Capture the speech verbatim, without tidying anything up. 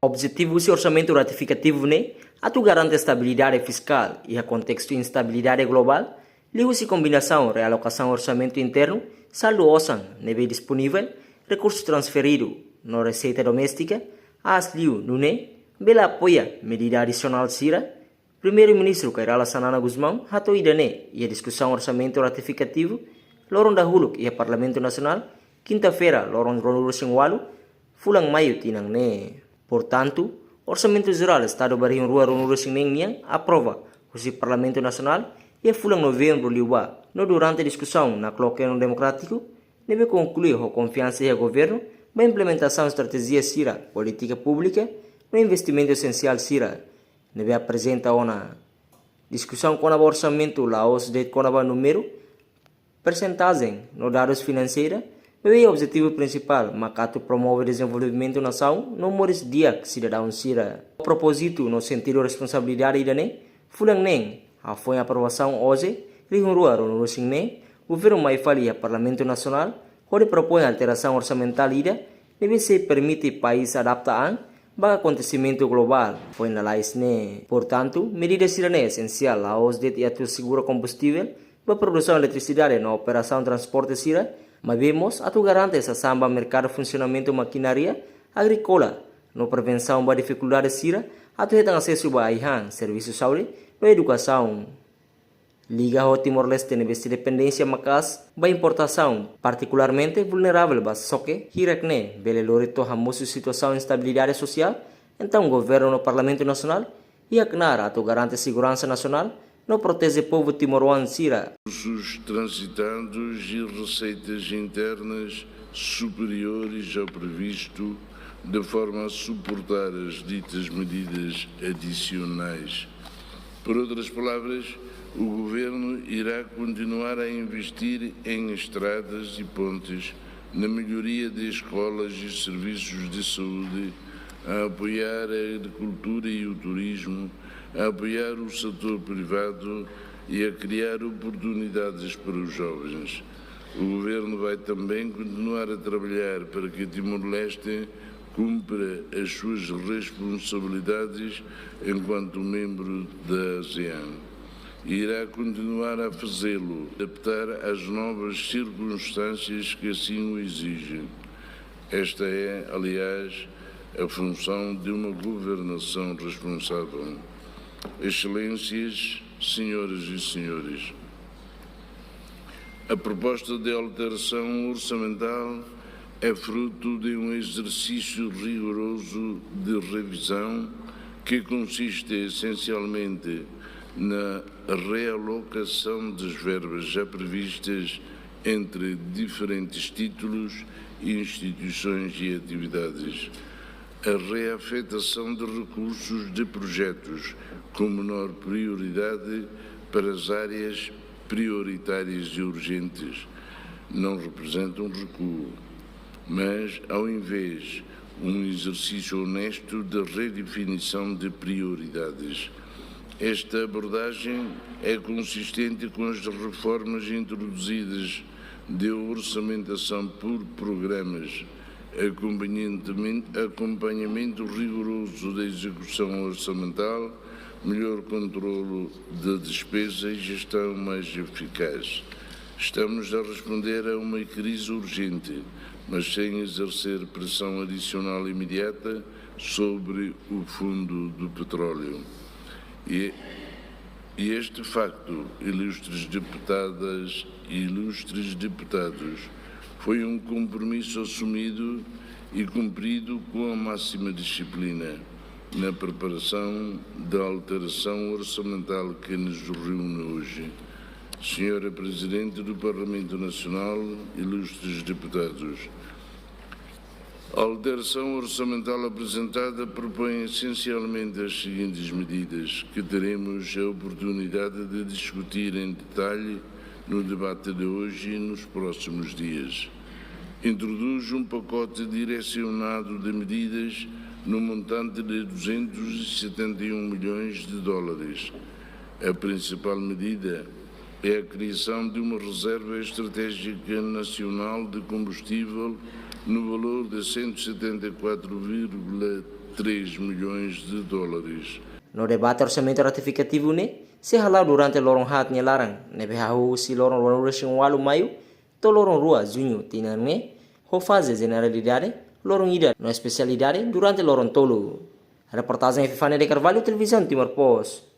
Objetivu husi orsamentu retifikativu ne'e atu garante estabilidade fiskál iha kontestu instabilidade globál, liuhusi kombinasaun realokasaun orsamentu internu, saldu osan ne'ebé disponivel, rekursu transferidu no reseita doméstika aas liu, nune'e bele apoia medida adisionál sira. Primeiru-Ministru Kay Rala Xanana Gusmão hato'o ida-ne'e iha diskusaun orsamentu retifikativu loron dahuluk iha Parlamentu Nasionál, kinta-feira, loron ruanulu-resin-ualu fulan Maiu tinan ne'e. Portantu, Orsamentu Jerál Estadu ba rihun rua ruanulu-resin-neen nian aprova husi Parlamentu Nasionál iha fulan Novembru liubá, no durante diskusaun nakloke no demokrátiku ne'ebé konklui ho konfiansa iha governu ba implementasaun estratéjia sira, polítika públika no investimentu esensiál sira ne'ebé aprezenta ona. Diskusaun kona-ba orsamentu la'ós de'it kona-ba númeru, persentajen no dadus finanseira, maibé objetivu prinsipál mak atu promove dezenvolvimentu nasaun no moris di'ak sidadaun sira. Propózitu no sentidu responsabilidade ida-ne'e, fulan neen hafoin aprovasaun oze, rihun rua ruanulu-resin-neen, governu mai fali iha Parlamentu Nasionál hodi propoin alterasaun orsamentál ida ne'ebé sei permite país adapta an ba akontesimentu globál foin lalais ne'e. Portantu, medida sira-ne'e esensiál la'ós de'it atu asegura kombustivel ba produsaun eletrisidade no operasaun transporte sira, maibé mós atu garante sasán ba merkadu, funsionamentu makinária agríkola no prevensaun ba difikuldade sira atu hetan asesu ba ai-han, servisu saúde no edukasaun. Liga ho Timor-Leste ne'ebé sei dependénsia maka'as ba importasaun, partikularmente vulneravel ba xoke hirak-ne'e, bele lori to'o hamosu situasaun instabilidade sosiál, entaun governu no Parlamentu Nasionál iha knaar atu garante seguransa nasionál no proteje povu timoroan sira. Recursos transitados e receitas internas superiores ao previsto, de forma a suportar as ditas medidas adicionais. Por outras palavras, o governo irá continuar a investir em estradas e pontes, na melhoria de escolas e serviços de saúde, a apoiar a agricultura e o turismo, a apoiar o setor privado e a criar oportunidades para os jovens. O governo vai também continuar a trabalhar para que Timor-Leste cumpra as suas responsabilidades enquanto membro da ASEAN. E irá continuar a fazê-lo, adaptar às novas circunstâncias que assim o exigem. Esta é, aliás, a função de uma governação responsável. Excelências, senhoras e senhores, a proposta de alteração orçamental é fruto de um exercício rigoroso de revisão que consiste essencialmente na realocação das verbas já previstas entre diferentes títulos, instituições e atividades, a reafetação de recursos de projetos com menor prioridade para as áreas prioritárias e urgentes. Não representa um recuo, mas, ao invés, um exercício honesto de redefinição de prioridades. Esta abordagem é consistente com as reformas introduzidas de orçamentação por programas, acompanhamento, acompanhamento rigoroso da execução orçamental, melhor controlo da despesa e gestão mais eficaz. Estamos a responder a uma crise urgente, mas sem exercer pressão adicional imediata sobre o fundo do petróleo. E, e este facto, ilustres deputadas e ilustres deputados, foi um compromisso assumido e cumprido com a máxima disciplina na preparação da alteração orçamental que nos reúne hoje. Senhora Presidente do Parlamento Nacional, ilustres deputados, a alteração orçamental apresentada propõe essencialmente as seguintes medidas, que teremos a oportunidade de discutir em detalhe no debate de hoje e nos próximos dias. Introduz um pacote direcionado de medidas no montante de duzentos e setenta e um milhões de dólares. A principal medida é a criação de uma reserva estratégica nacional de combustível no valor de cento e setenta e quatro vírgula três milhões de dólares. No debate orsamentu retifikativu ne'e sei hala'o durante loron haat nia laran, ne'ebé hahú husi loron ruanulu-resin-ualu Maiu to'o loron rua Juñu tinan ne'e, ho faze jeneralidade loron ida no espesialidade durante loron tolu. Reportajen Epifania de Carvalho, Televizaun Timor Post.